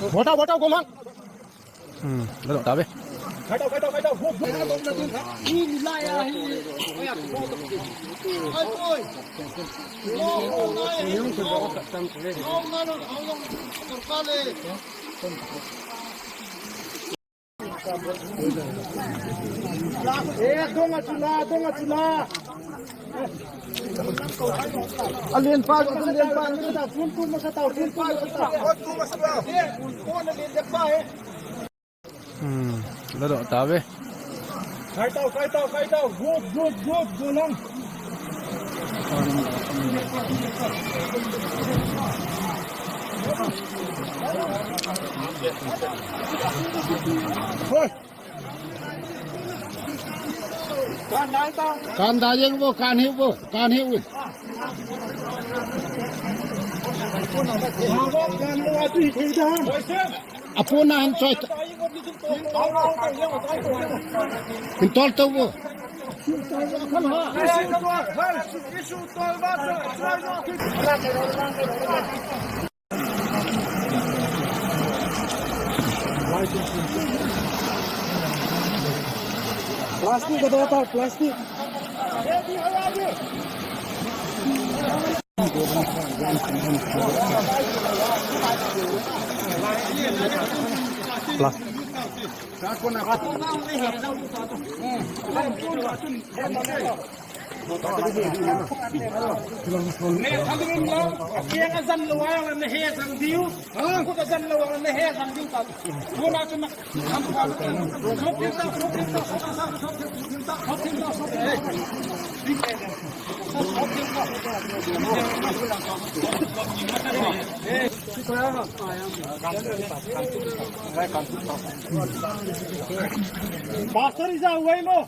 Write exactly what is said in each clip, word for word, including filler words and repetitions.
Botao, botao, gomang. Eh, donga chula, donga chula. Alen pa, alen pa, alen pa, tun tun masa tau, tun tun masa tau. Hmm, la doh tave. Kai tau, kai tau, kai tau. Good, good, good, go lang. Hoi. Kan da jeng bo, kan hiu bo, kan hiu. Apuna hin choi. Hin tol to bo. Plastic ka dawt ah, plastic. Plastic. Pastor ija uai mo.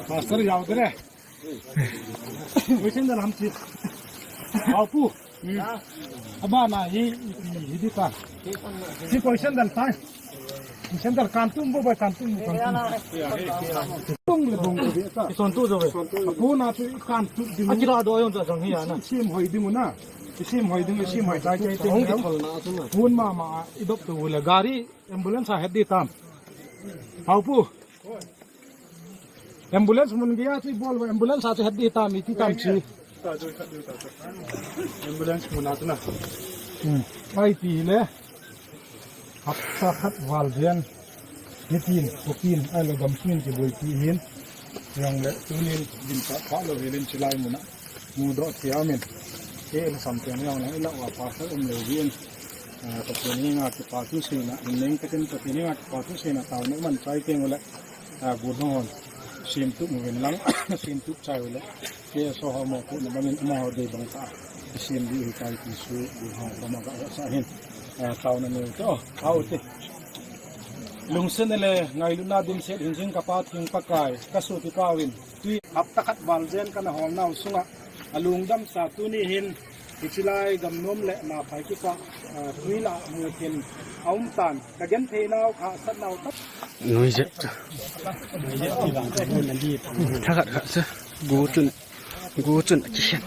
Pastor ija uai re. Question dan ham chi. Apu. Abana hi, hi, hi di ta. Hi question dan ta. Question dan kan tum bo ba kan tum kan tum. Tung le bong ko bi ta. Son tu jo ve. Apu na tu kan tu di. Akira do yon ta jong hi ana. Sim hoi di mu na. Sim hoi di, sim hoi ta ke te. Hong ki thol na tu na. Phone ma ma i dop tu le gari ambulance a het di tam. Hau pu. Ambulance mun gei a chu bol, ambulance a chu het di tam, iti tam chi. Ambulance mun a chu na. Hmm. Ai ti le. Hapta khat val jen. Nitin, kopin, ai lo dam sunin ki boi ti hin. Yang le tunin din ta pha lo helin chilai mun a. Mudoh thei aum in. Kei in sampen jong lang ilah uva pastor um lou jeh in. Ah, Pathen henga kipa thu seina, in leng takin Pathen henga kipa thu seina taona iman chai teng uleh, ah, gun hon. Semtup uvin lang, semtup chai uleh. Kei so ho mo pu na manin mo ho dei bang ta. Sem di hi kai ti su gun ho kama ga sa hin. Ah, taona neu to, au te. Lungset le ngailutna dimset hin jing ka Pathen Pakai, ka sopi Pauvin. Tui hapta khat val jen kana holnau sunga, alungdamsa tuni hin, hichilai gamnom le maphai kisa, ah, tui la muthin aum tan, ka gentheinau ka satnau tak. Noise. Thakat khat se, gu chun, gu chun kihen.